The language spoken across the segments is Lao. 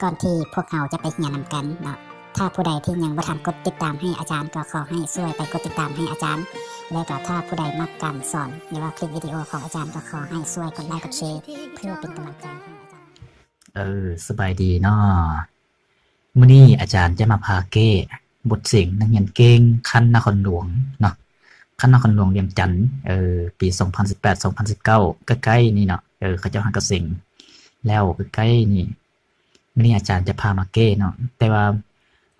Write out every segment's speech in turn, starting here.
ກ່ອນທີ່ພວກເຮົາຈະໄປຮຽນນຳກັນເນາະ, ຖ້າຜູ້ໃດທີ່ຍັງບໍ່ທັນກົດຕິດຕາມໃຫ້ອາຈານ ກໍຂໍໃຫ້ຊ່ວຍໄປກົດຕິດຕາມໃຫ້ອາຈານ, ແລະກໍຖ້າຜູ້ໃດມັກການສອນ ຫຼືວ່າຄລິບວິດີໂອຂອງອາຈານ ກໍຂໍໃຫ້ຊ່ວຍກົດໄລກົດແຊ ເພື່ອເປັນກຳລັງໃຈໃຫ້ອາຈານ. ເອີ ສະບາຍດີເນາະ. ມື້ນີ້ອາຈານຈະມາພາແກ້ບົດເສັງນັກຮຽນເກັ່ງຂັ້ນນະຄອນຫຼວງເນາະ, ຂັ້ນນະຄອນຫຼວງວຽງຈັນ, ເອີ ປີສອງພັນສິບແປດ ສອງພັນສິບເກົ້າ ໃກ້ໆນີ້ເນາະ, ເອີ ເຂົາເຈົ້າຫາກະເສັງແລ້ວໃກ້ໆນີ້. ມື້ນີ້ອາຈານຈະພາມາແກ້ເນາະ, ແຕ່ວ່າ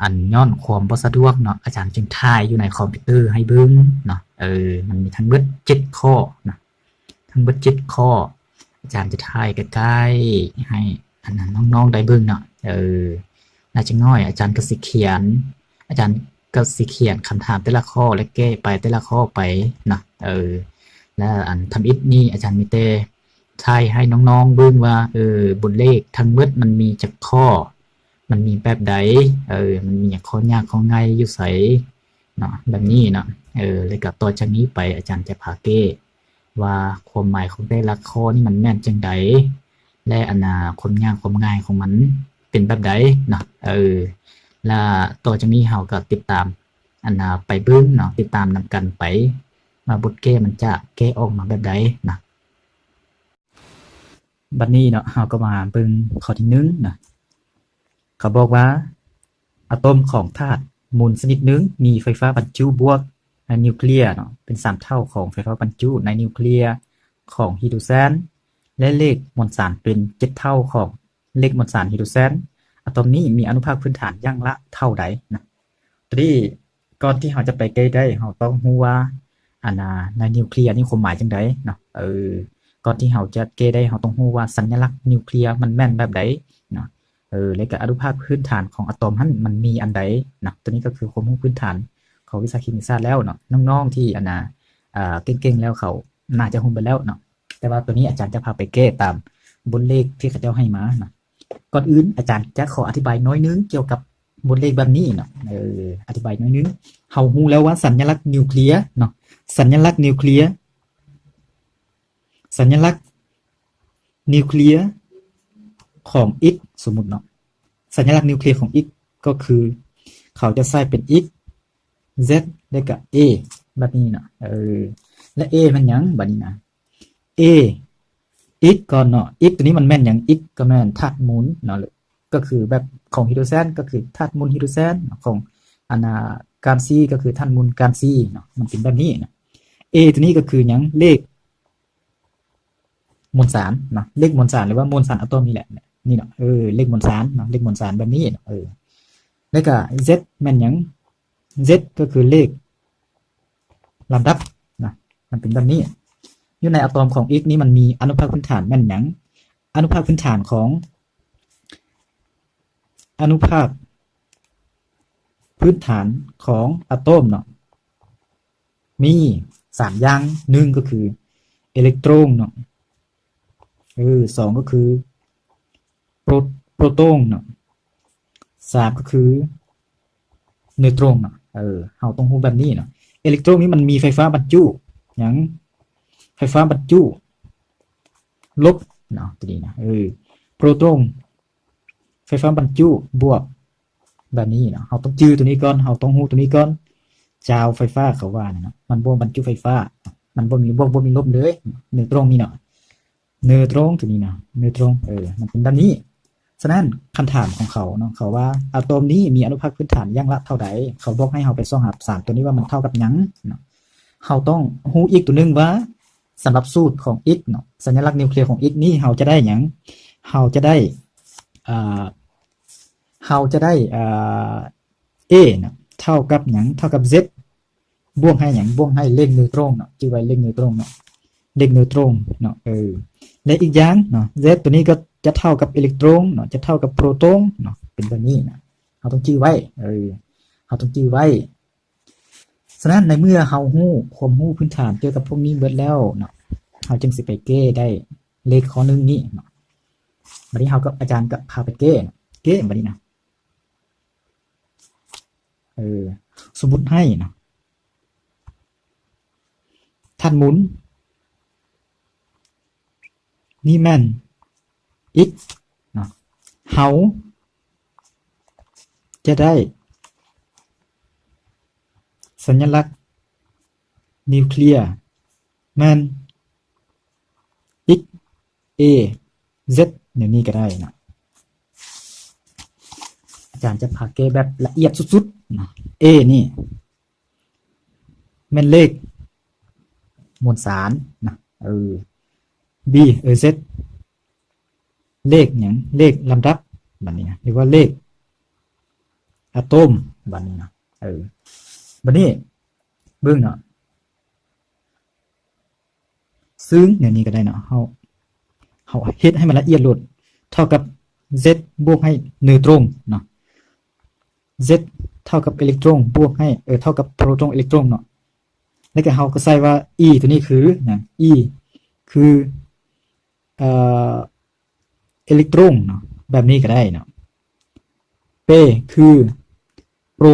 ອັນ ຍ້ອນຄວາມບໍ່ສະດວກເນາະ, ອາຈານຈຶ່ງຖ່າຍຢູ່ໃນຄອມພິວເຕີໃຫ້ເບິ່ງເນາະ. ເອີ ມັນມີທັງເບິດເຈັດຂໍ້ເນາະ, ທັງເບິດເຈັດຂໍ້. ອາຈານຈະຖ່າຍໃກ້ໆໃຫ້ ອັນ ນ້ອງໆໄດ້ເບິ່ງເນາະ. ເອີ ແລ້ວຈັກໜ້ອຍອາຈານກໍຊິຂຽນ, ອາຈານກໍຊິຂຽນຄຳຖາມແຕ່ລະຂໍ້ ແລະແກ້ໄປແຕ່ລະຂໍ້ໄປເນາະ. ເອີ ແລ້ວ ອັນ ທຳອິດນີ້ອາຈານມີແຕ່ ຖ່າຍໃຫ້ນ້ອງໆເບິ່ງວ່າ ເອີ ບົດເລກທັງໝົດມັນມີຈັກຂໍ້, ມັນມີແບບໃດ, ເອີ ມັນມີຫຍັງ ຂໍ້ຍາກຂໍ້ງ່າຍຢູ່ໃສເນາະ, ແບບນີ້ເນາະ. ເອີ ແລ້ວກໍຕໍ່ຈາກນີ້ໄປອາຈານຈະພາແກ້ວ່າຄວາມໝາຍຂອງແຕ່ລະຂໍ້ນີ້ມັນແມ່ນຈັ່ງໃດ ແລະ ອັນນ່າ ຄວາມຍາກຄວາມງ່າຍຂອງມັນເປັນແບບໃດເນາະ. ເອີ ແລ້ວຕໍ່ຈາກນີ້ເຮົາກໍຕິດຕາມ ອັນນ່າ ໄປເບິ່ງເນາະ, ຕິດຕາມນຳກັນໄປວ່າບົດແກ້ມັນຈະແກ້ອອກມາແບບໃດເນາະ. ບັດນີ້ເນາະ ເຮົາກໍມາເບິ່ງຂໍ້ທີໜຶ່ງເນາະ, ເຂົາບອກວ່າອາໂຕມຂອງທາດມູນຊະນິດໜຶ່ງມີໄຟຟ້າບັນຈຸບວກໃນນິວເຄລຍເນາະ ເປັນສາມເທົ່າຂອງໄຟຟ້າບັນຈຸໃນນິວເຄລຍຂອງຮີໂດຣແຊນ ແລະ ເລກມວນສານເປັນເຈັດເທົ່າຂອງເລກມວນສານຮີໂດຣແຊນ. ອາໂຕມນີ້ມີອານຸພາກພື້ນຖານຢ່າງລະເທົ່າໃດນະ? ໂຕນີ້ ກ່ອນທີ່ເຮົາຈະໄປແກ້ໄດ້ ເຮົາຕ້ອງຮູ້ວ່າ ອັນນ່າ ໃນນິວເຄລຍນີ້ຄວາມໝາຍຈັ່ງໃດເນາະ. ເອີ ກ່ອນທີ່ເຮົາຈະແກ້ໄດ້ ເຮົາຕ້ອງຮູ້ວ່າສັນຍະລັກນິວເຄລຍມັນແມ່ນແບບໃດເນາະ. ເອີ ແລ້ວກໍອານຸພາກພື້ນຖານຂອງອາໂຕມຫັ້ນມັນມີອັນໃດເນາະ. ໂຕນີ້ກໍຄືຄວາມຮູ້ພື້ນຖານຂອງວິຊາເຄມີສາດແລ້ວເນາະ. ນ້ອງໆທີ່ ອັນນ່າ ເອີ ເກັ່ງໆແລ້ວ ເຂົາໜ້າຈະຮູ້ເບິດແລ້ວເນາະ, ແຕ່ວ່າໂຕນີ້ອາຈານຈະພາໄປແກ້ຕາມບົດເລກທີ່ເຂົາເຈົ້າໃຫ້ມາເນາະ. ກ່ອນອື່ນອາຈານຈະຂໍອະທິບາຍໜ້ອຍໜຶ່ງກ່ຽວກັບບົດເລກແບບນີ້ເນາະ. ເອີ ອະທິບາຍໜ້ອຍໜຶ່ງ. ເຮົາຮູ້ແລ້ວວ່າສັນຍະລັກນິວເຄລຍເນາະ, ສັນຍະລັກນິວເຄລຍ, ສັນຍະລັກນິວເຄລຍຂອງອິກ ສົມມຸດເນາະ, ສັນຍະລັກນິວເຄລຍຂອງອິກກໍຄືເຂົາຈະໃຊ້ເປັນອິກ ເຊັດ ແລ້ວກະເອ ແບບນີ້ເນາະ. ເອີ ແລະ ເອແມ່ນຫຍັງບາດນີ້ນະ? ເອ ອິກກ່ອນເນາະ. ອິກໂຕນີ້ມັນແມ່ນຫຍັງ? ອິກກໍແມ່ນທາດມູນເນາະ, ກໍຄືແບບຂອງຮີໂດຣແຊນກໍຄືທາດມູນຮີໂດຣແຊນເນາະ, ຂອງ ອັນນ່າ ການຊີກໍຄືທາດມູນການຊີເນາະ. ມັນເປັນແບບນີ້ເນາະ. ເອໂຕນີ້ກໍຄືຫຍັງ? ເລກ ມວນສານເນາະ, ເລກມວນສານ ຫຼືວ່າມວນສານອາໂຕມນີ້ແຫຼະ ນີ້ເນາະ. ເອີ ເລກມວນສານເນາະ, ເລກມວນສານແບບນີ້ເນາະ. ເອີ ແລ້ວກະເຊັດແມ່ນຫຍັງ? ເຊັດກໍຄືເລກລຳດັບນະ, ມັນເປັນແບບນີ້. ຢູ່ໃນອາໂຕມຂອງອິກນີ້ມັນມີອານຸພາກພື້ນຖານແມ່ນຫຍັງ? ອານຸພາກພື້ນຖານຂອງ ອານຸພາກພື້ນຖານຂອງອາໂຕມເນາະ ມີສາມຢ່າງ, ໜຶ່ງກໍຄືເອເລັກໂຕຣນເນາະ, ເອີ ສອງກໍຄືໂປຣ ໂປຣໂຕນເນາະ, ສາມກໍຄືເນີໂຕຣນເນາະ. ເອີ ເຮົາຕ້ອງຮູ້ແບບນີ້ເນາະ. ເອເລັກໂຕຣນນີ້ມັນມີໄຟຟ້າບັນຈຸຫຍັງ? ໄຟຟ້າບັນຈຸລົບເນາະ ຕົວນີ້ນະ. ເອີ ໂປຣໂຕນ ໄຟຟ້າບັນຈຸບວກ ແບບນີ້ເນາະ. ເຮົາຕ້ອງຈື່ຕົວນີ້ກ່ອນ, ເຮົາຕ້ອງຮູ້ຕົວນີ້ກ່ອນ. ຈາວໄຟຟ້າເຂົາວ່ານະເນາະ, ມັນບໍ່ບັນຈຸໄຟຟ້າ, ມັນບໍ່ມີບວກ ບໍ່ມີລົບເລີຍ. ເນີໂຕຣນນີ້ເນາະ, ເນີໂຕຣນຕົວນີ້ນະ, ເນີໂຕຣນ ເອີ ມັນເປັນແບບນີ້. ສະນັ້ນ ຄຳຖາມຂອງເຂົາເນາະ, ເຂົາວ່າອາໂຕມນີ້ມີອານຸພາກພື້ນຖານຢ່າງລະເທົ່າໃດ? ເຂົາບອກໃຫ້ເຮົາໄປຊອກຫາສາມຕົວນີ້ວ່າມັນເທົ່າກັບຫຍັງເນາະ. ເຮົາຕ້ອງຮູ້ອິກຕົວໜຶ່ງວ່າ ສຳລັບສູດຂອງອິກເນາະ, ສັນຍະລັກນິວເຄລຍຂອງອິກນີ້ ເຮົາຈະໄດ້ຫຍັງ? ເຮົາຈະໄດ້ ເອີ ເຮົາຈະໄດ້ ເອີ ເອນະ ເທົ່າກັບຫຍັງ? ເທົ່າກັບເຊັດ ບວກໃຫ້ຫຍັງ? ບວກໃຫ້ເລກເນີໂຕຣນເນາະ, ຈື່ໄວ້ເລກເນີໂຕຣນເນາະ, ເລກເນີໂຕຣນເນາະ. ເອີ ແລະ ອີກຢ່າງເນາະ, ເຊັດຕົວນີ້ກໍຈະເທົ່າກັບເອເລັກໂຕຣນເນາະ, ຈະເທົ່າກັບໂປຣໂຕນເນາະ, ເປັນແບບນີ້ນະ. ເຮົາຕ້ອງຈື່ໄວ້, ເອີ ເຮົາຕ້ອງຈື່ໄວ້. ສະນັ້ນ ໃນເມື່ອເຮົາຮູ້ຄວາມຮູ້ພື້ນຖານກ່ຽວກັບພວກນີ້ເບິດແລ້ວເນາະ, ເຮົາຈຶ່ງຊິໄປແກ້ໄດ້ເລກຂໍ້ໜຶ່ງນີ້ເນາະ. ບັດນີ້ເຮົາກັບອາຈານກໍພາໄປແກ້ເນາະ, ແກ້ບັດນີ້ນະ. ເອີ ສົມມຸດໃຫ້ເນາະ, ທາດມູນນີ້ແມ່ນອິກເນາະ, ເຮົາ ຈະໄດ້ສັນຍະລັກນິວເຄລຍແມ່ນ X A Z ແນວນີ້ກໍໄດ້ນະ. ອາຈານຈະພາແກ້ແບບລະອຽດສຸດໆນະ. A ນີ້ແມ່ນເລກມວນສານນະ. ເອີ B ເອີ Z ເລກຫຍັງ? ເລກລຳດັບບັດນີ້ນະ ຫຼືວ່າເລກອາໂຕມບັດນີ້ນະ. ເອີ ບັດນີ້ເບິ່ງເນາະ ຊຶ່ງແນວນີ້ກໍໄດ້ເນາະ ເຮົາ ເຮົາເຮັດໃຫ້ມັນລະອຽດໂລດ ເທົ່າກັບ Z ບວກໃຫ້ເນີໂຕຣງເນາະ. Z ເທົ່າກັບເອເລັກໂຕຣງບວກໃຫ້ ເອີ ເທົ່າກັບໂປຣຕອນເອເລັກໂຕຣງເນາະ. ແລ້ວກໍເຮົາກໍໃສ່ວ່າ E ຕົວນີ້ຄືຫຍັງ? E ຄື ເອີ ເອເລັກໂຕຣງເນາະ ແບບນີ້ກໍໄດ້ເນາະ. P ຄືໂປຣ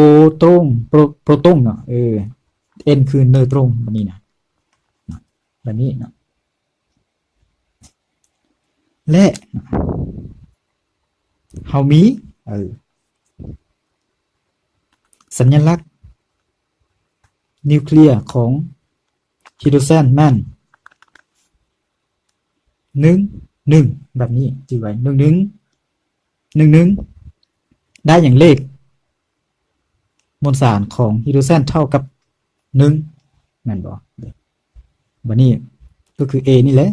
ຕອນ ໂປຣ ໂປຣຕອນເນາະ ເອີ N ຄືເນີໂຕຣງ ແບບນີ້ນະ ເນາະ ແບບນີ້ເນາະ. ແລະ ເຮົາມີ ເອີ ສັນຍະລັກນິວເຄລຍຂອງຮີໂດຣແຊນແມ່ນ ໜຶ່ງ ໜຶ່ງ ແບບນີ້ຈື່ໄວ້ ໜຶ່ງ ໜຶ່ງ ໜຶ່ງ ໜຶ່ງ ໄດ້ຫຍັງ? ເລກມວນສານຂອງຮີໂດຣແຊນເທົ່າກັບໜຶ່ງ ແມ່ນບໍ່? ບັດນີ້ກໍຄື A ນີ້ແຫຼະ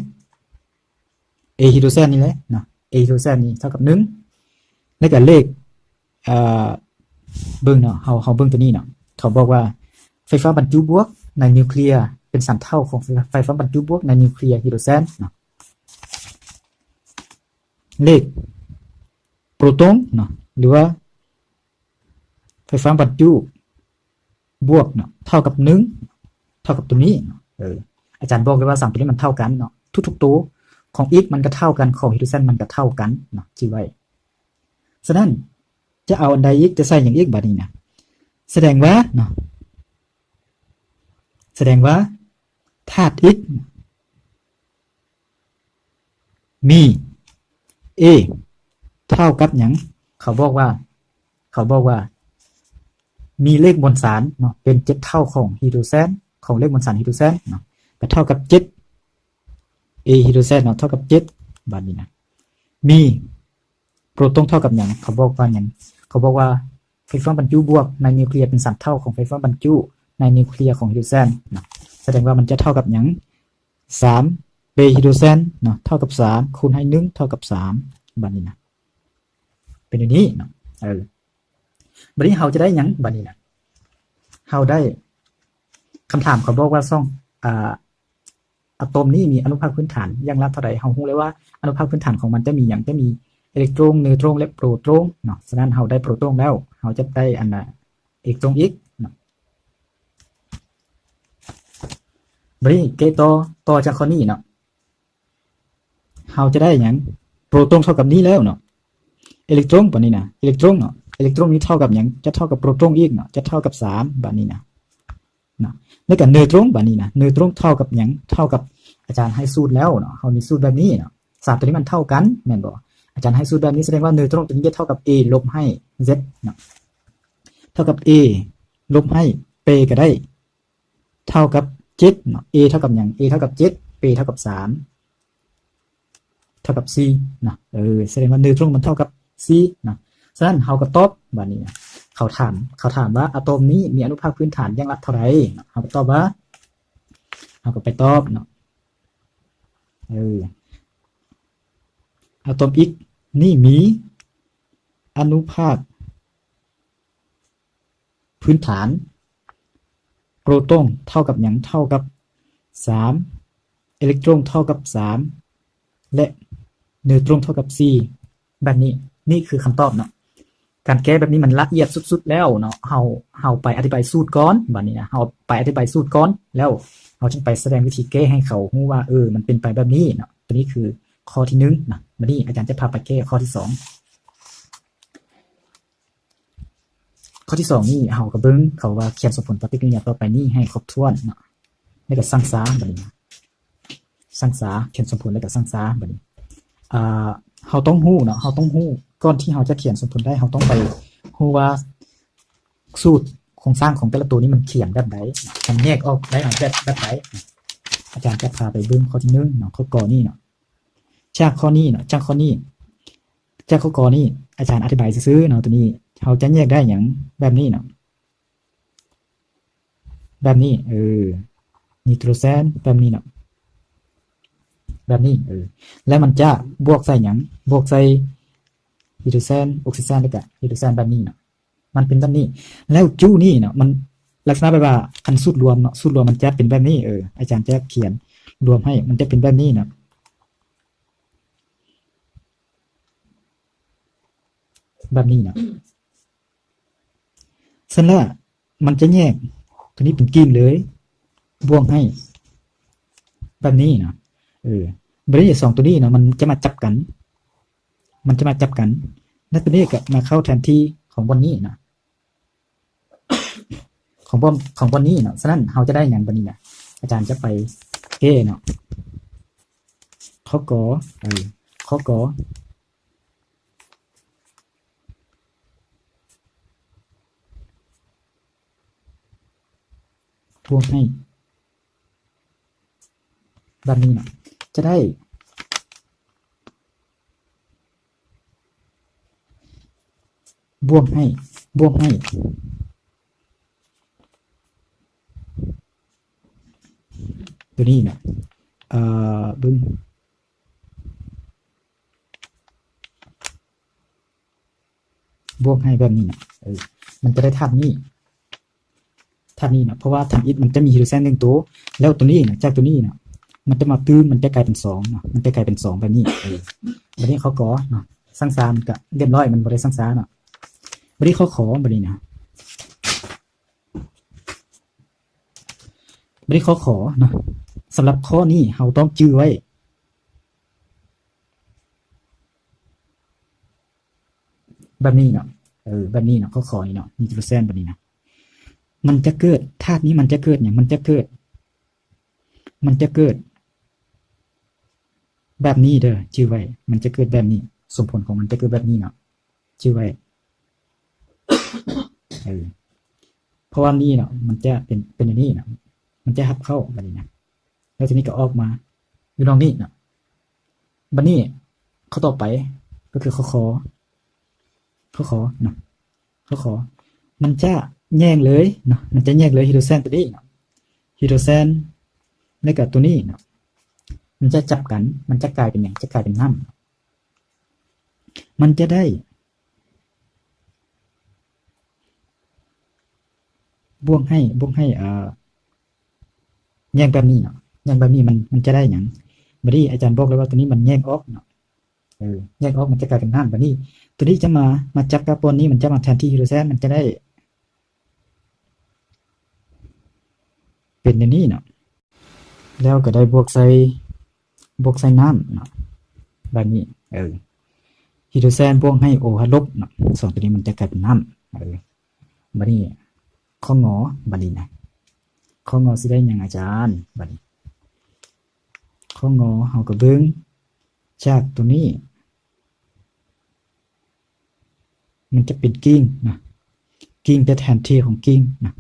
A ຮີໂດຣແຊນນີ້ແຫຼະເນາະ A ຮີໂດຣແຊນນີ້ເທົ່າກັບໜຶ່ງ ແລ້ວກໍເລກ ເອີ ເບິ່ງເນາະ ເຮົາ ເຮົາເບິ່ງຕົວນີ້ເນາະ ເຂົາບອກວ່າໄຟຟ້າບັນຈຸບວກໃນນິວເຄລຍເປັນສາມເທົ່າຂອງໄຟຟ້າບັນຈຸບວກໃນນິວເຄລຍຮີໂດຣແຊນເນາະ. ເລກໂປຣຕອນເນາະ ຫຼືວ່າໄຟຟ້າບັນຈຸບວກເນາະ ເທົ່າກັບໜຶ່ງ ເທົ່າກັບຕົວນີ້ເນາະ. ເອີ ອາຈານບອກເລີຍວ່າສາມຕົວນີ້ມັນເທົ່າກັນເນາະ ທຸກໆໂຕຂອງ X ມັນກໍເທົ່າກັນ ຂອງຮີໂດຣແຊນມັນກໍເທົ່າກັນເນາະ ຈື່ໄວ້. ສະນັ້ນ ຈະເອົາອັນໃດອີກ? ຈະໃສ່ຫຍັງອີກບາດນີ້ນະ? ສະແດງວ່າເນາະ ສະແດງວ່າທາດ X ມີ A ເທົ່າກັບຫຍັງ? ເຂົາບອກວ່າ ເຂົາບອກວ່າມີເລກມວນສານເນາະ ເປັນເຈັດເທົ່າຂອງຮີໂດຣແຊນ ຂອງເລກມວນສານຮີໂດຣແຊນເນາະ ກໍເທົ່າກັບເຈັດ A ຮີໂດຣແຊນເນາະ ເທົ່າກັບເຈັດ ບາດນີ້ນະ ມີໂປຣຕອນເທົ່າກັບຫຍັງ? ເຂົາບອກວ່າຫຍັງ? ເຂົາບອກວ່າໄຟຟ້າບັນຈຸບວກໃນນິວເຄລຍເປັນສາມເທົ່າຂອງໄຟຟ້າບັນຈຸໃນນິວເຄລຍຂອງຮີໂດຣແຊນເນາະ ສະແດງວ່າມັນຈະເທົ່າກັບຫຍັງ? ສາມ P ຮີໂດຣແຊນເນາະ ເທົ່າກັບສາມ ຄູນໃຫ້ໜຶ່ງ ເທົ່າກັບສາມ ບາດນີ້ນະ ເປັນແນວນີ້ເນາະ. ເອີ ບາດນີ້ເຮົາຈະໄດ້ຫຍັງ? ບາດນີ້ນະ ເຮົາໄດ້ ຄຳຖາມເຂົາບອກວ່າຊ່ອງ ອາ ອາໂຕມນີ້ມີອະນຸພາກພື້ນຖານຢ່າງລະເທົ່າໃດ? ເຮົາຮູ້ແລ້ວວ່າອະນຸພາກພື້ນຖານຂອງມັນຈະມີຫຍັງ? ຈະມີເອເລັກໂຕຣງ, ເນີໂຕຣງ ແລະ ໂປຣຕອນເນາະ. ສະນັ້ນເຮົາໄດ້ໂປຣຕອນແລ້ວ ເຮົາຈະໄດ້ອັນນ່າ ເອເລັກໂຕຣນອີກເນາະ. ບາດນີ້ເກຕໍ່ ຕໍ່ຈາກຂໍ້ນີ້ເນາະ ເຮົາຈະໄດ້ຫຍັງ? ໂປຣຕອນເທົ່າກັບນີ້ແລ້ວເນາະ ເອເລັກໂຕຣນປານນີ້ນະ ເອເລັກໂຕຣນເນາະ ເອເລັກໂຕຣນນີ້ເທົ່າກັບຫຍັງ? ຈະເທົ່າກັບໂປຣຕອນອີກເນາະ ຈະເທົ່າກັບສາມບາດນີ້ນະ ເນາະ ແລ້ວກໍເນີໂຕຣນບາດນີ້ນະ ເນີໂຕຣນເທົ່າກັບຫຍັງ? ເທົ່າກັບ ອາຈານໃຫ້ສູດແລ້ວເນາະ ເຮົາມີສູດແບບນີ້ເນາະ ສາມຕົວນີ້ມັນເທົ່າກັນແມ່ນບໍ່? ອາຈານໃຫ້ສູດແບບນີ້ ສະແດງວ່າເນີໂຕຣນຕົວນີ້ຈະເທົ່າກັບ A ລົບໃຫ້ Z ເນາະ ເທົ່າກັບ A ລົບໃຫ້ P ກໍໄດ້ ເທົ່າກັບເຈັດເນາະ A ເທົ່າກັບຫຍັງ? A ເທົ່າກັບເຈັດ P ເທົ່າກັບສາມ ເທົ່າກັບສີ່ນະ ເອີ ສະແດງວ່າເນີໂຕຣນມັນເທົ່າກັບສີ່ນະ ສະນັ້ນເຮົາກໍຕອບບາດນີ້ນະ ເຂົາຖາມ ເຂົາຖາມວ່າອາໂຕມນີ້ມີອະນຸພາກພື້ນຖານຢ່າງລະເທົ່າໃດເນາະ ເຮົາກໍຕອບວ່າ ເຮົາກໍໄປຕອບເນາະ ເອີ ອາໂຕມ X ນີ້ມີອະນຸພາກ ພື້ນຖານ ໂປຣຕອນເທົ່າກັບຫຍັງ? ເທົ່າກັບສາມ ເອເລັກໂຕຣນເທົ່າກັບສາມ ແລະ ເນີໂຕຣນເທົ່າກັບສີ່ ແບບນີ້ ນີ້ຄືຄຳຕອບເນາະ ການແກ້ແບບນີ້ມັນລະອຽດສຸດໆແລ້ວເນາະ ເຮົາ ເຮົາໄປອະທິບາຍສູດກ່ອນ ບາດນີ້ນະ ເຮົາໄປອະທິບາຍສູດກ່ອນ ແລ້ວເຮົາຈຶ່ງໄປສະແດງວິທີແກ້ໃຫ້ເຂົາຮູ້ວ່າ ເອີ ມັນເປັນໄປແບບນີ້ເນາະ ຕົວນີ້ຄືຂໍ້ທີໜຶ່ງນະ ບາດນີ້ອາຈານຈະພາໄປແກ້ຂໍ້ທີສອງ ຂໍ້ທີສອງນີ້ເຮົາກໍເບິ່ງເຂົາວ່າຂຽນສົມຜົນປະຕິກິລິຍາຕໍ່ໄປນີ້ໃຫ້ຄົບຖ້ວນເນາະ ແລ້ວກໍຊັ່ງຊາບາດນີ້ ຊັ່ງຊາ ຂຽນສົມຜົນແລ້ວກໍຊັ່ງຊາບາດນີ້ ອ່າ ເຮົາຕ້ອງຮູ້ເນາະ ເຮົາຕ້ອງຮູ້ ກ່ອນທີ່ເຮົາຈະຂຽນສົມຜົນໄດ້ ເຮົາຕ້ອງໄປຮູ້ວ່າສູດໂຄງສ້າງຂອງແຕ່ລະໂຕນີ້ມັນຂຽນແບບໃດ ມັນແຍກອອກໄດ້ແບບ ແບບໃດ. ອາຈານຈະພາໄປເບິ່ງຂໍ້ທີໜຶ່ງເນາະ ຂໍ້ ກ ນີ້ເນາະ. ຈາກຂໍ້ນີ້ເນາະ ຈາກຂໍ້ນີ້ ຈາກຂໍ້ ກ ນີ້ ອາຈານອະທິບາຍຊື່ໆເນາະ. ໂຕນີ້ເຮົາຈະແຍກໄດ້ຫຍັງ ແບບນີ້ເນາະ ແບບນີ້ ເອີ ໄນໂຕຣເຈນແບບນີ້ເນາະ ແບບນີ້ ເອີ ແລ້ວມັນຈະບວກໃສ່ຫຍັງ ບວກໃສ່ໄຮໂດຣເຈນ ອົກຊີເຈນ ແລ້ວກະໄຮໂດຣເຈນແບບນີ້ເນາະ ມັນເປັນແບບນີ້. ແລ້ວຈຸນີ້ເນາະ ມັນລັກສະນະແບບວ່າ ຄັນສູດລວມເນາະ ສູດລວມມັນຈະເປັນແບບນີ້ ເອີ ອາຈານຈະຂຽນລວມໃຫ້ ມັນຈະເປັນແບບນີ້ເນາະ ແບບນີ້ເນາະ. ຊັ້ນລະ ມັນຈະແຍກໂຕນີ້ເປັນກິ່ງເລີຍ ບວກໃຫ້ແບບນີ້ເນາະ ເອີ ບາດນີ້ສອງໂຕນີ້ເນາະ ມັນຈະມາຈັບກັນ ມັນຈະມາຈັບກັນ ແລ້ວໂຕນີ້ກໍມາເຂົ້າແທນທີ່ຂອງບ່ອນນີ້ເນາະ ຂອງບ່ອນ ຂອງບ່ອນນີ້ເນາະ. ສະນັ້ນເຮົາຈະໄດ້ຫຍັງບາດນີ້ນະ ອາຈານຈະໄປແກ້ເນາະ ຂໍ້ ກ ເອີ ຂໍ້ ກ ບວກໃຫ້ແບບນີ້ເນາະ ຈະໄດ້ບວກໃຫ້ ບວກໃຫ້ໂຕນີ້ເນາະ ເອີ ເບິ່ງ ບວກໃຫ້ແບບນີ້ນະ ເອີ ມັນຈະໄດ້ທາດນີ້ ທາດນີ້ນະ ເພາະວ່າທຳອິດມັນຈະມີໄຮໂດຣເຈນໜຶ່ງໂຕ ແລ້ວໂຕນີ້ນະ ຈາກໂຕນີ້ນະ ມັນຈະມາຕື່ມ ມັນຈະກາຍເປັນສອງເນາະ ມັນຈະກາຍເປັນສອງແບບນີ້ ເອີ ບາດນີ້ເຂົາກໍເນາະ ສັງສານກໍລຽບຮ້ອຍ ມັນບໍ່ໄດ້ສັງສາເນາະ. ບາດນີ້ຂໍ້ ຂ ບາດນີ້ນະ ບາດນີ້ຂໍ້ ຂ ເນາະ ສຳລັບຂໍ້ນີ້ເຮົາຕ້ອງຈື່ໄວ້ ແບບນີ້ເນາະ ເອີ ແບບນີ້ເນາະ ຂໍ້ ຂ ນີ້ເນາະ ໄນໂຕຣເຈນແບບນີ້ນະ ມັນຈະເກີດ ທາດນີ້ມັນຈະເກີດຫຍັງ ມັນຈະເກີດ ມັນຈະເກີດແບບນີ້ເດີ ຈື່ໄວ້ ມັນຈະເກີດແບບນີ້ ສົມຜົນຂອງມັນຈະເກີດແບບນີ້ເນາະ ຈື່ໄວ້ ເອີ ເພາະວ່ານີ້ເນາະ ມັນຈະເປັນ ເປັນແນວນີ້ເນາະ ມັນຈະຮັບເຂົ້າແບບນີ້ນະ ແລ້ວທີນີ້ກໍອອກມາຢູ່ນອກນີ້ເນາະ. ບັດນີ້ຂໍ້ຕໍ່ໄປກໍຄືຂໍ້ ຂໍ ຂໍ້ ຂໍເນາະ ຂໍ້ ຂໍ ມັນຈະແຍງເລີຍເນາະ ມັນຈະແຍງເລີຍ ໄຮໂດຣເຈນໂຕນີ້ເນາະ ໄຮໂດຣເຈນ ແລ້ວກໍໂຕນີ້ເນາະ ມັນຈະຈັບກັນ ມັນຈະກາຍເປັນຫຍັງ ຈະກາຍເປັນນ້ຳ ມັນຈະໄດ້ ບວກໃຫ້ ບວກໃຫ້ ເອີ ແຍກແບບນີ້ເນາະ ແຍກແບບນີ້ມັນ ມັນຈະໄດ້ຫຍັງ? ບັດນີ້ອາຈານບອກແລ້ວວ່າໂຕນີ້ມັນແຍກອອກເນາະ ເອີ ແຍກອອກມັນຈະກາຍເປັນນ້ຳ. ບັດນີ້ໂຕນີ້ຈະມາ ມາຈັບກັບບ່ອນນີ້ ມັນຈະມາແທນທີ່ໄຮໂດຣເຈນ ມັນຈະໄດ້ເປັນແນວນີ້ເນາະ ແລ້ວກໍໄດ້ບວກໃສ່ ບວກໃສ່ນ້ຳເນາະ ແບບນີ້ ເອີ ໄຮໂດຣເຈນບວກໃຫ້ໂອຫະລົບເນາະ ສອງໂຕນີ້ມັນຈະກາຍເປັນນ້ຳ ເອີ ບັດນີ້ຂໍ້ ງ ບັດນີ້ນະ ຂໍ້ ງ ຊິໄດ້ຫຍັງອາຈານ? ບັດນີ້ຂໍ້ ງ ເຮົາກໍເບິ່ງຈາກໂຕນີ້ ມັນຈະເປັນກິ່ງນະ ກິ່ງ ແຕ່ແທນທີ່ຂອງກິ່ງນະ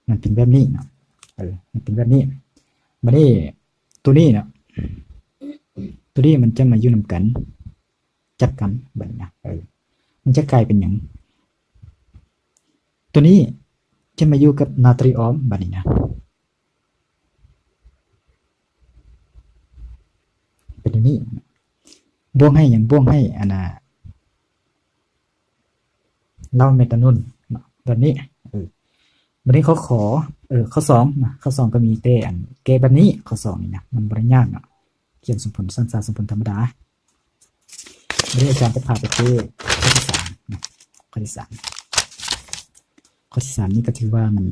ມັນເປັນແບບນີ້ເນາະ ເອີ ມັນເປັນແບບນີ້. ບັດນີ້ໂຕນີ້ເນາະ ໂຕນີ້ມັນຈະມາຢູ່ນຳກັນ ຈັບກັນ ບັດນີ້ນະ ເອີ ມັນຈະກາຍເປັນຫຍັງ? ໂຕນີ້ຈະມາຢູ່ກັບນາຕຣີອອມ ບັດນີ້ນະ ເປັນແນວນີ້ ບວກໃຫ້ຫຍັງ? ບວກໃຫ້ອັນນ່າ ເຫຼົ້າເມຕາໂນນເນາະ ແບບນີ້ ເອີ ບັດນີ້ຂໍ້ ຂໍ ເອີ ຂໍ້ ສອງນະ ຂໍ້ ສອງ ກໍມີແຕ່ອັນແກ້ແບບນີ້ ຂໍ້ ສອງ ນີ້ນະ ມັນບໍ່ໄດ້ຍາກເນາະ ຂຽນສົມຜົນ ສັງສາສົມຜົນທຳມະດາ. ບັດນີ້ອາຈານຈະພາໄປແກ້ຂໍ້ທີສາມນະ ຂໍ້ທີສາມ ຂໍ້ທີສາມນີ້ກໍຖືວ່າມັນ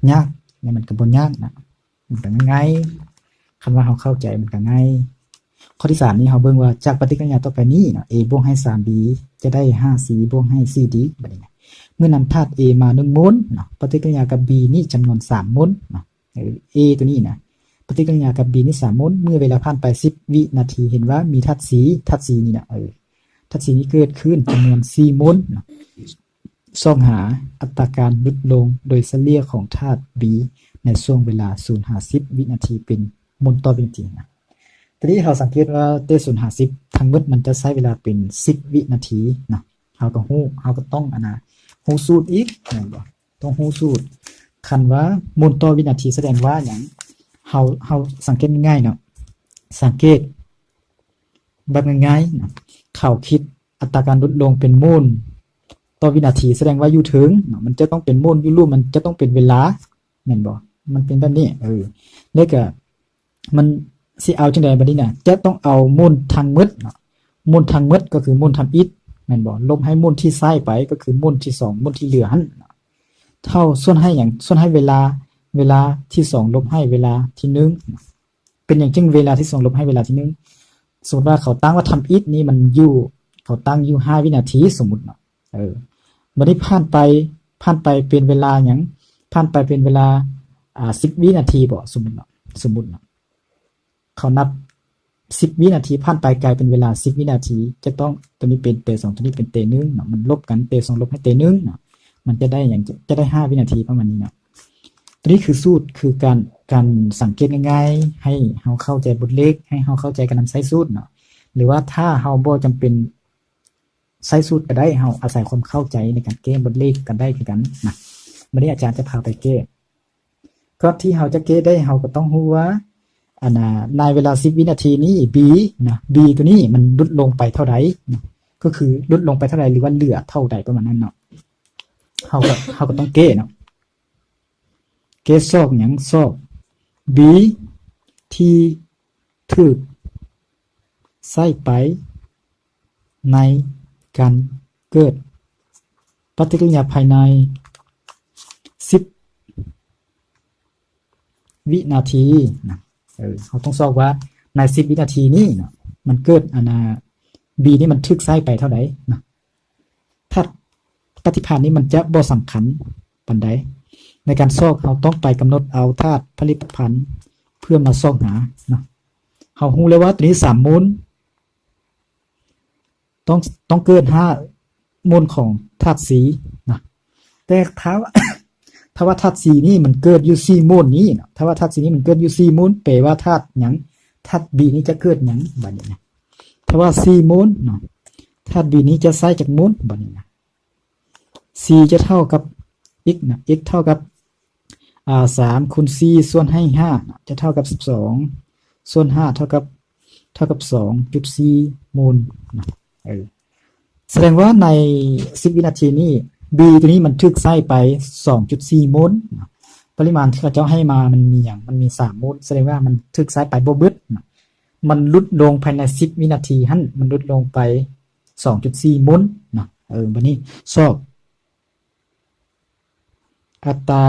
ຍາກ ແຕ່ມັນກໍບໍ່ຍາກນະ ມັນກໍງ່າຍໆ ຄັນວ່າເຮົາເຂົ້າໃຈມັນກໍງ່າຍ. ຂໍ້ທີສາມນີ້ເຮົາເບິ່ງວ່າ ຈາກປະຕິກິລິຍາຕໍ່ໄປນີ້ເນາະ A ບວກໃຫ້ ສາມ B ຈະໄດ້ ຫ້າ C ບວກໃຫ້ ສີ່ D ບັດນີ້ນະ ເມື່ອນຳທາດ A ມາ ໜຶ່ງ ໂມນເນາະ ປະຕິກິລິຍາກັບ B ນີ້ຈຳນວນ ສາມ ໂມນເນາະ ເອີ A ໂຕນີ້ນະ ປະຕິກິລິຍາກັບ B ນີ້ ສາມ ໂມນ ເມື່ອເວລາຜ່ານໄປ ສິບ ວິນາທີ ເຫັນວ່າມີທາດ C ທາດ C ນີ້ນະ ເອີ ທາດສີນີ້ເກີດຂຶ້ນຈຳນວນສີ່ໂມນເນາະ. ຊອກຫາອັດຕາການຫຼຸດລົງໂດຍສະເລ່ຍຂອງທາດ B ໃນຊ່ວງເວລາສູນຫາສິບວິນາທີເປັນໂມນຕໍ່ວິນາທີນະ. ທີນີ້ເຮົາສັງເກດວ່າແຕ່ສູນຫາສິບທັງໝົດມັນຈະໃຊ້ເວລາເປັນສິບວິນາທີນະ. ເຮົາກໍຮູ້ ເຮົາກໍຕ້ອງ ອັນນະ ຮູ້ສູດອີກ ແມ່ນບໍ່? ຕ້ອງຮູ້ສູດ. ຄັນວ່າໂມນຕໍ່ວິນາທີສະແດງວ່າຫຍັງ? ເຮົາ ເຮົາສັງເກດງ່າຍໆເນາະ ສັງເກດແບບງ່າຍໆນະ ເຂົາຄິດອັດຕາການຫຼຸດລົງເປັນໂມນຕໍ່ວິນາທີ ສະແດງວ່າຢູ່ເທິງເນາະ ມັນຈະຕ້ອງເປັນໂມນ ຢູ່ລຸ່ມມັນຈະຕ້ອງເປັນເວລາ ແມ່ນບໍ່? ມັນເປັນແບບນີ້ ເອີ ແລ້ວກະ ມັນຊິເອົາຈັ່ງໃດບັດນີ້ນະ? ຈະຕ້ອງເອົາໂມນທັງໝົດເນາະ ໂມນທັງໝົດກໍຄືໂມນທຳອິດ ແມ່ນບໍ່? ລົບໃຫ້ໂມນທີ່ໃຊ້ໄປ ກໍຄືໂມນທີສອງ ໂມນທີ່ເຫຼືອຫັ້ນເນາະ ເທົ່າສ່ວນໃຫ້ຫຍັງ? ສ່ວນໃຫ້ເວລາ ເວລາທີສອງລົບໃຫ້ເວລາທີໜຶ່ງ. ເປັນຫຍັງຈຶ່ງເວລາທີສອງລົບໃຫ້ເວລາທີໜຶ່ງ? ສົມມຸດວ່າເຂົາຕັ້ງວ່າທຳອິດນີ້ມັນຢູ່ ເຂົາຕັ້ງຢູ່ຫ້າວິນາທີ ສົມມຸດເນາະ ເອີ ບັດນີ້ຜ່ານໄປ ຜ່ານໄປເປັນເວລາຫຍັງ? ຜ່ານໄປເປັນເວລາ ອ່າ ສິບວິນາທີບໍ? ສົມມຸດເນາະ ສົມມຸດເນາະ ເຂົານັບສິບວິນາທີຜ່ານໄປກາຍເປັນເວລາສິບວິນາທີ ຈະຕ້ອງ ໂຕນີ້ເປັນເຕສອງ ໂຕນີ້ເປັນເຕໜຶ່ງເນາະ ມັນລົບກັນ ເຕສອງລົບໃຫ້ເຕໜຶ່ງເນາະ ມັນຈະໄດ້ຫຍັງ? ຈະ ຈະໄດ້ຫ້າວິນາທີປະມານນີ້ເນາະ. ໂຕນີ້ຄືສູດ ຄືການ ການສັງເກດງ່າຍໆ ໃຫ້ເຮົາເຂົ້າໃຈບົດເລກ ໃຫ້ເຮົາເຂົ້າໃຈການນຳໃຊ້ສູດເນາະ ຫຼືວ່າຖ້າເຮົາບໍ່ຈຳເປັນ ໃຊ້ສູດກໍໄດ້ ເຮົາອາໄສຄວາມເຂົ້າໃຈໃນການແກ້ບົດເລກກໍໄດ້ຄືກັນນະ. ບັດນີ້ອາຈານຈະພາໄປແກ້. ກ່ອນທີ່ເຮົາຈະແກ້ໄດ້ ເຮົາກໍຕ້ອງຮູ້ວ່າ ອັນນາ ໃນເວລາສິບວິນາທີນີ້ B ນະ B ໂຕນີ້ມັນຫຼຸດລົງໄປເທົ່າໃດນະ ກໍຄືຫຼຸດລົງໄປເທົ່າໃດ ຫຼືວ່າເຫຼືອເທົ່າໃດປະມານນັ້ນເນາະ. ເຮົາກໍ ເຮົາກໍຕ້ອງແກ້ເນາະ. ແກ້ຊອກຫຍັງ? ຊອກ B ທີ່ຖືກໃຊ້ໄປໃນການເກີດປະຕິກິລິຍາພາຍໃນສິບວິນາທີນະ. ເອີ ເຮົາຕ້ອງຊອກວ່າໃນສິບວິນາທີນີ້ເນາະ ມັນເກີດ ອັນນາ B ນີ້ມັນຖືກໃຊ້ໄປເທົ່າໃດນະ. ທາດປະຕິພານນີ້ມັນຈະບໍ່ສຳຄັນປານໃດ. ໃນການຊອກ ເຮົາຕ້ອງໄປກຳນົດເອົາທາດຜະລິດຕະພັນເພື່ອມາຊອກຫາເນາະ. ເຮົາຮູ້ແລ້ວວ່າໂຕນີ້ສາມໂມນ ຕ້ອງ ຕ້ອງເກີດຫ້າໂມນຂອງທາດ C ນະ. ແຕ່ຖ້າ ຖ້າວ່າທາດ C ນີ້ມັນເກີດຢູ່ສີ່ໂມນນີ້ເນາະ ຖ້າວ່າທາດ C ນີ້ມັນເກີດຢູ່ສີ່ໂມນ ແປວ່າທາດຫຍັງ? ທາດ B ນີ້ຈະເກີດຫຍັງ? ບັດນີ້ນະ ຖ້າວ່າສີ່ໂມນເນາະ ທາດ B ນີ້ຈະໃຊ້ຈັກໂມນ? ບັດນີ້ນະ C ຈະເທົ່າກັບ x ນະ x ເທົ່າກັບ ອ່າ ສາມຄູນສີ່ ສ່ວນໃຫ້ຫ້າ ຈະເທົ່າກັບສິບສອງ ສ່ວນຫ້າ ເທົ່າກັບ ເທົ່າກັບສອງຈຸດສີ່ໂມນນະ. ເອີ ສະແດງວ່າໃນສິບວິນາທີນີ້ B ໂຕນີ້ມັນຖືກໃຊ້ໄປສອງຈຸດສີ່ໂມນນະ. ປະລິມານທີ່ເຂົາເຈົ້າໃຫ້ມາມັນມີຫຍັງ? ມັນມີສາມໂມນ ສະແດງວ່າມັນຖືກໃຊ້ໄປບໍ່ເບິດນະ. ມັນຫຼຸດລົງພາຍໃນສິບວິນາທີຫັ້ນ ມັນຫຼຸດລົງໄປສອງຈຸດສີ່ໂມນນະ. ເອີ ບັດນີ້ຊອກ ອັດຕາ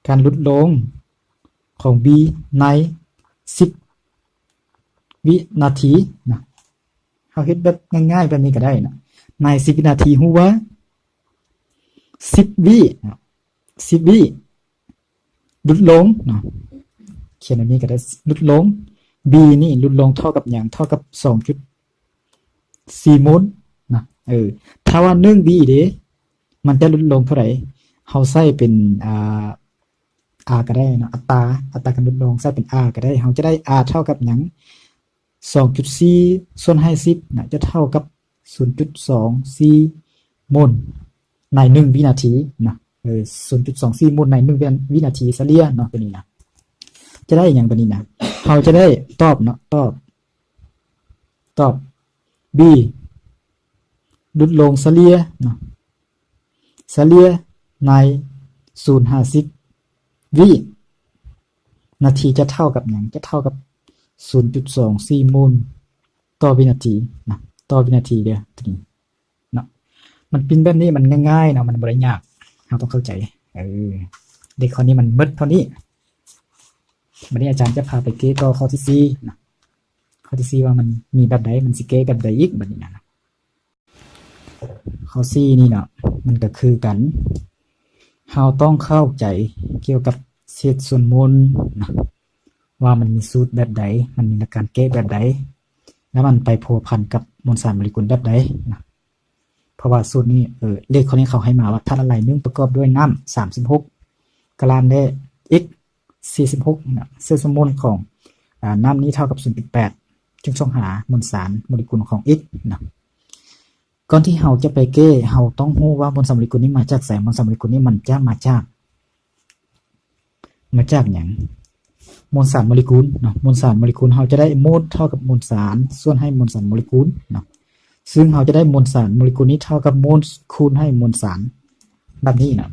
ການຫຼຸດລົງຂອງ B ໃນສິບວິນາທີນະ. ເຮົາເຮັດແບບງ່າຍໆແບບນີ້ກໍໄດ້ນະ. ໃນສິບວິນາທີຮູ້ວ່າສິບວິນະ ສິບວິຫຼຸດລົງເນາະ ຂຽນແບບນີ້ກໍໄດ້ ຫຼຸດລົງ B ນີ້ຫຼຸດລົງເທົ່າກັບຫຍັງ? ເທົ່າກັບສອງຈຸດ ສີ່ໂມນນະ. ເອີ ຖ້າວ່າໜຶ່ງວິເດ ມັນຈະຫຼຸດລົງເທົ່າໃດ? ເຮົາໃຊ້ເປັນ ອ່າ R ກໍໄດ້ເນາະ ອັດຕາ ອັດຕາການຫຼຸດລົງ ໃຊ້ເປັນ R ກໍໄດ້. ເຮົາຈະໄດ້ R ເທົ່າກັບຫຍັງ? ສອງຈຸດສີ່ ສ່ວນໃຫ້ສິບນະ ຈະເທົ່າກັບສູນຈຸດສອງສີ່ໂມນໃນໜຶ່ງວິນາທີນະ. ເອີ ສູນຈຸດສອງສີ່ໂມນໃນໜຶ່ງວິນາທີສະເລ່ຍເນາະ ຕົວນີ້ນະ. ຈະໄດ້ຫຍັງບັດນີ້ນະ? ເຮົາຈະໄດ້ຕອບເນາະ ຕອບ ຕອບ B ຫຼຸດລົງສະເລ່ຍເນາະ ສະເລ່ຍໃນສູນຫາສິບວິນາທີຈະເທົ່າກັບຫຍັງ? ຈະເທົ່າກັບສູນຈຸດສອງສີ່ໂມນຕໍ່ວິນາທີນະ ຕໍ່ວິນາທີເດີ້ ຕົວນີ້ເນາະ. ມັນເປັນແບບນີ້ ມັນງ່າຍໆເນາະ ມັນບໍ່ໄດ້ຍາກ ເຮົາຕ້ອງເຂົ້າໃຈ. ເອີ ເດັກຂໍ້ນີ້ມັນໝົດເທົ່ານີ້. ບັດນີ້ອາຈານຈະພາໄປແກ້ຕໍ່ຂໍ້ທີສີ່ນະ ຂໍ້ທີສີ່ວ່າມັນມີແບບໃດ ມັນຊິແກ້ແບບໃດອີກບັດນີ້ນະ. ຂໍ້ສີ່ນີ້ເນາະ ມັນກໍຄືກັນ ເຮົາຕ້ອງເຂົ້າໃຈກ່ຽວກັບເສດສ່ວນມູນນະ ວ່າມັນມີສູດແບບໃດ ມັນມີຫຼັກການແກ້ແບບໃດ. ລະມັນໄປພົວພັນກັບມວນສານໂມເລກຸນແບບໃດນະ? ເພາະວ່າສູດນີ້ ເອີ ເລກຂໍ້ນີ້ເຂົາໃຫ້ມາວ່າ ທາດລະລາຍໜຶ່ງປະກອບດ້ວຍນ້ຳສາມສິບຫົກກະລັມ ແລະ x ສີ່ສິບຫົກນະ, ເສດສົມມູນຂອງ ອາ ນ້ຳນີ້ເທົ່າກັບສູນຈຸດແປດ ຈຶ່ງຊອກຫາມວນສານໂມເລກຸນຂອງ x ນະ. ກ່ອນທີ່ເຮົາຈະໄປແກ້ ເຮົາຕ້ອງຮູ້ວ່າມວນສານໂມເລກຸນນີ້ມາຈາກໃສ? ມວນສານໂມເລກຸນນີ້ມັນຈະມາຈາກ ມາຈາກຫຍັງ? ມວນສານໂມເລກຸນເນາະ, ມວນສານໂມເລກຸນ ເຮົາຈະໄດ້ໂມນເທົ່າກັບມວນສານ ສ່ວນໃຫ້ມວນສານໂມເລກຸນເນາະ, ຊຶ່ງເຮົາຈະໄດ້ມວນສານໂມເລກຸນນີ້ເທົ່າກັບໂມນຄູນໃຫ້ມວນສານ ແບບນີ້ນະ.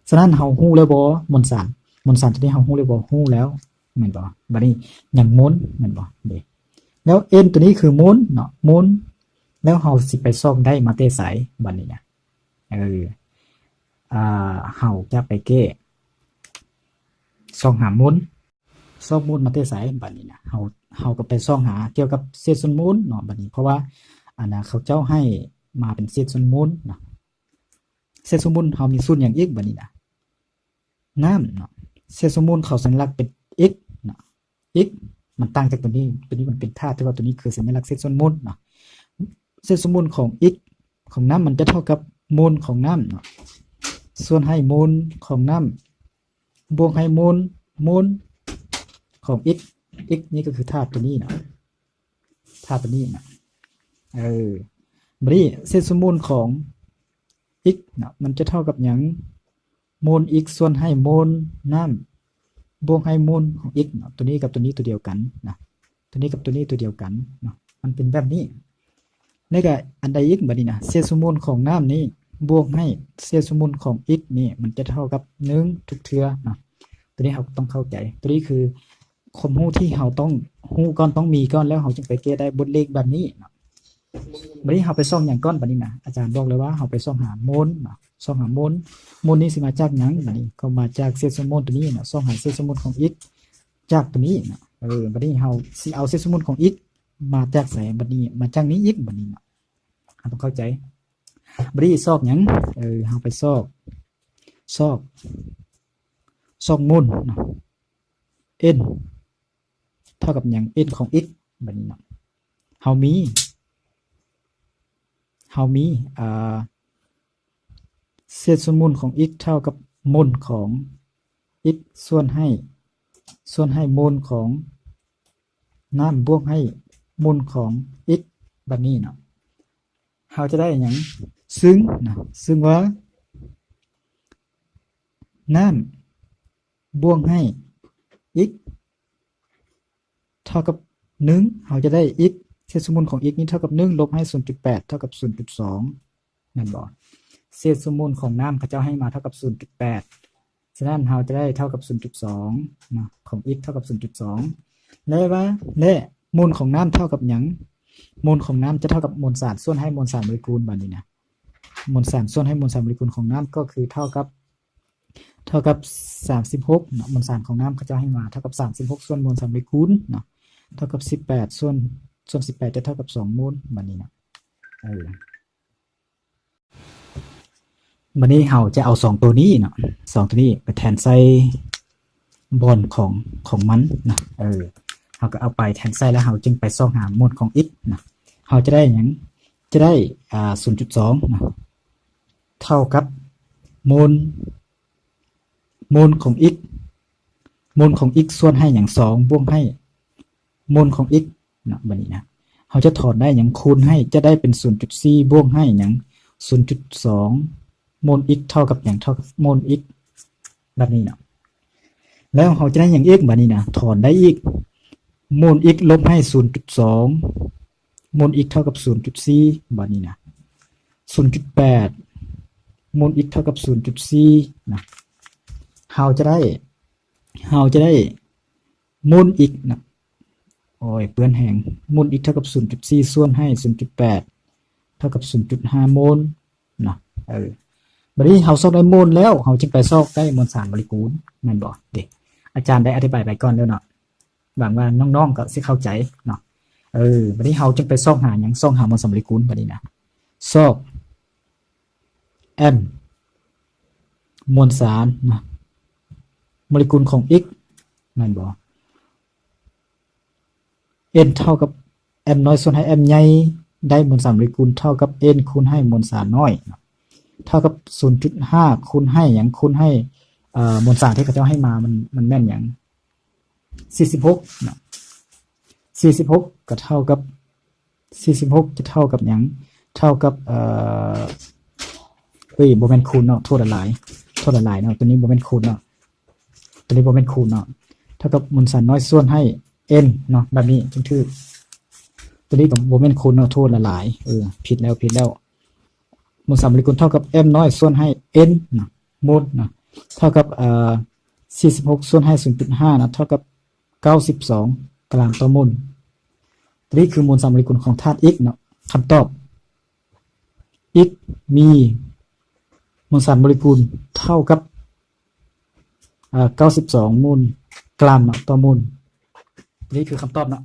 ສະນັ້ນເຮົາຮູ້ແລ້ວບໍ່ ມວນສານ ມວນສານຕົວນີ້ເຮົາຮູ້ແລ້ວບໍ່? ຮູ້ແລ້ວແມ່ນບໍ່? ບາດນີ້ຍັງໂມນແມ່ນບໍ່? ເດ້ ແລ້ວ n ຕົວນີ້ຄືໂມນເນາະ ໂມນ ແລ້ວເຮົາຊິໄປຊອກໄດ້ມາແຕ່ໃສບາດນີ້ນະ? ເອີ ອາ ເຮົາຈະໄປແກ້ ຊອກຫາໂມນ ຊອກໂມນມາແຕ່ໃສບາດນີ້ນະ? ເຮົາ ເຮົາກໍໄປຊອກຫາກ່ຽວກັບເສດສ່ວນໂມນເນາະ ບາດນີ້ ເພາະວ່າ ອັນນະ ເຂົາເຈົ້າໃຫ້ມາເປັນເສດສ່ວນໂມນເນາະ. ເສດສົມມູນເຮົາມີສູດຫຍັງອີກບາດນີ້ນະ? ນ້ຳເນາະ, ເສດສົມມູນເຂົາສັນຍາລັກເປັນ x ເນາະ, x ມັນຕ່າງຈາກຕົວນີ້, ຕົວນີ້ມັນເປັນທາດ ແຕ່ວ່າຕົວນີ້ຄືສັນຍາລັກເສດສ່ວນໂມນເນາະ. ເສດສົມມູນຂອງ x ຂອງນ້ຳມັນຈະເທົ່າກັບໂມນຂອງນ້ຳເນາະ ສ່ວນໃຫ້ໂມນຂອງນ້ຳ ບວກໃຫ້ໂມນ ໂມນຂອງ x, x ນີ້ກໍຄືທາດຕົວນີ້ເນາະ, ທາດຕົວນີ້ເນາະ. ເອີ ບາດນີ້ເສດສົມມູນຂອງ x ເນາະ ມັນຈະເທົ່າກັບຫຍັງ? ໂມນ x ສ່ວນໃຫ້ໂມນນ້ຳ ບວກໃຫ້ໂມນຂອງ x ເນາະ, ຕົວນີ້ກັບຕົວນີ້ຕົວດຽວກັນນະ, ຕົວນີ້ກັບຕົວນີ້ຕົວດຽວກັນເນາະ, ມັນເປັນແບບນີ້. ແລ້ວກະອັນໃດອີກບາດນີ້ນະ? ເສດສົມມູນຂອງນ້ຳນີ້ບວກໃຫ້ເສດສົມມູນຂອງ x ນີ້ ມັນຈະເທົ່າກັບໜຶ່ງທຸກເທື່ອເນາະ. ຕົວນີ້ເຮົາຕ້ອງເຂົ້າໃຈ, ຕົວນີ້ຄືຄວາມຮູ້ທີ່ເຮົາຕ້ອງຮູ້ກ່ອນ ຕ້ອງມີກ່ອນ ແລ້ວເຮົາຈຶ່ງໄປແກ້ໄດ້ບົດເລກແບບນີ້ເນາະ. ບາດນີ້ເຮົາໄປຊອກຫຍັງກ່ອນບາດນີ້ນະ? ອາຈານບອກແລ້ວວ່າເຮົາໄປຊອກຫາໂມນເນາະ, ຊອກຫາໂມນ, ໂມນນີ້ຊິມາຈາກຫຍັງ? ບາດນີ້ກໍມາຈາກເສດສົມມູນຕົວນີ້ເນາະ, ຊອກຫາເສດສົມມູນຂອງ x ຈາກຕົວນີ້ເນາະ. ເອີ ບາດນີ້ເຮົາຊິເອົາເສດສົມມູນຂອງ x ມາຈາກໃສ? ບາດນີ້ມາຈາກນີ້ອີກບາດນີ້ເນາະ, ເຮົາຕ້ອງເຂົ້າໃຈ. ບາດນີ້ຊອກຫຍັງ? ເອີ ເຮົາໄປຊອກ ຊອກ ຊອກໂມນເນາະ, n ເທົ່າກັບຫຍັງ? N ຂອງ x ບາດນີ້ເນາະ, ເຮົາມີ ເຮົາມີ ອ່າ ເສດສ່ວນມູນຂອງ x ເທົ່າກັບໂມນຂອງ x ສ່ວນໃຫ້ ສ່ວນໃຫ້ໂມນຂອງນ້ຳບວກໃຫ້ໂມນຂອງ x ບາດນີ້ເນາະ. ເຮົາຈະໄດ້ຫຍັງ? ຊຶ່ງນະ ຊຶ່ງວ່ານ້ຳບວກໃຫ້ x ເທົ່າກັບໜຶ່ງ ເຮົາຈະໄດ້ x ເສດສົມມູນຂອງ x ນີ້ເທົ່າກັບໜຶ່ງ ລົບໃຫ້ສູນຈຸດແປດເທົ່າກັບສູນຈຸດສອງ ແມ່ນບໍ່? ເສດສົມມູນຂອງນ້ຳເຂົາເຈົ້າໃຫ້ມາເທົ່າກັບສູນຈຸດແປດ ສະນັ້ນເຮົາຈະໄດ້ເທົ່າກັບສູນຈຸດສອງເນາະ ຂອງ x ເທົ່າກັບສູນຈຸດສອງ ແລະວ່າ ແລະໂມນຂອງນ້ຳເທົ່າກັບຫຍັງ? ໂມນຂອງນ້ຳຈະເທົ່າກັບໂມນສານສ່ວນໃຫ້ໂມນສານໂມເລກຸນ ບາດນີ້ນະ ໂມນສານສ່ວນໃຫ້ໂມນສານໂມເລກຸນຂອງນ້ຳກໍຄືເທົ່າກັບ ເທົ່າກັບສາມສິບຫົກເນາະ, ໂມນສານຂອງນ້ຳເຂົາເຈົ້າໃຫ້ມາເທົ່າກັບສາມສິບຫົກສ່ວນໂມນສານໂມເລກຸນເນາະ ເທົ່າກັບສິບແປດ ສ່ວນ ສ່ວນສິບແປດຈະເທົ່າກັບສອງໂມນ ບາດນີ້ເນາະ. ເອີ ບາດນີ້ເຮົາຈະເອົາສອງໂຕນີ້ເນາະ ສອງໂຕນີ້ໄປແທນໃສ່ບ່ອນຂອງ ຂອງມັນເນາະ. ເອີ ເຮົາກໍເອົາໄປແທນໃສ່ ແລ້ວເຮົາຈຶ່ງໄປຊອກຫາໂມນຂອງ x ເນາະ. ເຮົາຈະໄດ້ຫຍັງ? ຈະໄດ້ ອ່າ ສູນຈຸດສອງເນາະ ເທົ່າກັບໂມນ ໂມນຂອງ x ໂມນຂອງ x ສ່ວນໃຫ້ຫຍັງ? ສອງ ບວກໃຫ້ໂມນຂອງ x ເນາະ. ບາດນີ້ນະ ເຮົາຈະຖອນໄດ້ຫຍັງ? ຄູນໃຫ້ ຈະໄດ້ເປັນສູນຈຸດສີ່ ບວກໃຫ້ຫຍັງ? ສູນຈຸດສອງ ໂມນ x ເທົ່າກັບຫຍັງ? ເທົ່າກັບໂມນ x ແບບນີ້ເນາະ. ແລ້ວເຮົາຈະໄດ້ຫຍັງອີກ? ບາດນີ້ນະ ຖອນໄດ້ອີກ ໂມນ x ລົບໃຫ້ສູນຈຸດສອງ ໂມນ x ເທົ່າກັບສູນຈຸດສີ່ ບາດນີ້ນະ ສູນຈຸດແປດ ໂມນ x ເທົ່າກັບສູນຈຸດສີ່ນະ ເຮົາຈະໄດ້ ເຮົາຈະໄດ້ໂມນ x ນະ ໂອ້ຍ ເປື້ອນແຮງ ໂມນ x ເທົ່າກັບສູນຈຸດສີ່ ສ່ວນໃຫ້ສູນຈຸດແປດ ເທົ່າກັບສູນຈຸດຫ້າໂມນເນາະ. ເອີ ບາດນີ້ເຮົາຊອກໄດ້ໂມນແລ້ວ ເຮົາຈຶ່ງໄປຊອກໄດ້ໂມນສານໂມເລກຸນ ແມ່ນບໍ່? ເດ້ ອາຈານໄດ້ອະທິບາຍໄປກ່ອນແລ້ວເນາະ ຫວັງວ່ານ້ອງໆກໍຊິເຂົ້າໃຈເນາະ. ເອີ ບາດນີ້ເຮົາຈຶ່ງໄປຊອກຫາຫຍັງ? ຊອກຫາໂມນສານໂມເລກຸນ ບາດນີ້ນະ ຊອກ m ມວນສານນະ ໂມເລກຸນຂອງ x ແມ່ນບໍ່? n ເທົ່າກັບ m ນ້ອຍສ່ວນໃຫ້ m ໃຫຍ່ ໄດ້ມວນສານໂມເລກຸນເທົ່າກັບ n ຄູນໃຫ້ມວນສານນ້ອຍ ເທົ່າກັບ ສູນຈຸດຫ້າ ຄູນໃຫ້ຫຍັງ? ຄູນໃຫ້ ເອີ ມວນສານທີ່ເຂົາເຈົ້າໃຫ້ມາ ມັນ ມັນແມ່ນຫຍັງ? ສີ່ສິບຫົກເນາະ ສີ່ສິບຫົກກໍເທົ່າກັບ ສີ່ສິບຫົກຈະເທົ່າກັບຫຍັງ? ເທົ່າກັບ ເອີ ເອີຍ ບໍ່ແມ່ນຄູນເນາະ ໂທດຫຼາຍໆ ໂທດຫຼາຍໆເນາະ ຕົວນີ້ບໍ່ແມ່ນຄູນເນາະ ຕົວນີ້ບໍ່ແມ່ນຄູນເນາະ ເທົ່າກັບມວນສານນ້ອຍສ່ວນໃຫ້ n ເນາະ ແບບນີ້ຈຶ່ງຖືກ ຕົວນີ້ກໍບໍ່ແມ່ນຄູນເນາະ ໂທດຫຼາຍໆ ເອີ ຜິດແລ້ວ ຜິດແລ້ວ ມວນສານໂມເລກຸນເທົ່າກັບ m ນ້ອຍສ່ວນໃຫ້ n ເນາະ ໂມນເນາະ ເທົ່າກັບ ເອີ ສີ່ສິບຫົກສ່ວນໃຫ້ ສູນຈຸດຫ້າ ເນາະ ເທົ່າກັບ ເກົ້າສິບສອງ ກຣາມຕໍ່ໂມນ. ຕົວນີ້ຄືມວນສານໂມເລກຸນຂອງທາດ X ເນາະ. ຄຳຕອບ X ມີມວນສານໂມເລກຸນເທົ່າກັບ ເອີ ເກົ້າສິບສອງ ໂມນ ກຣາມເນາະ ຕໍ່ໂມນ. ຕົວນີ້ຄືຄຳຕອບເນາະ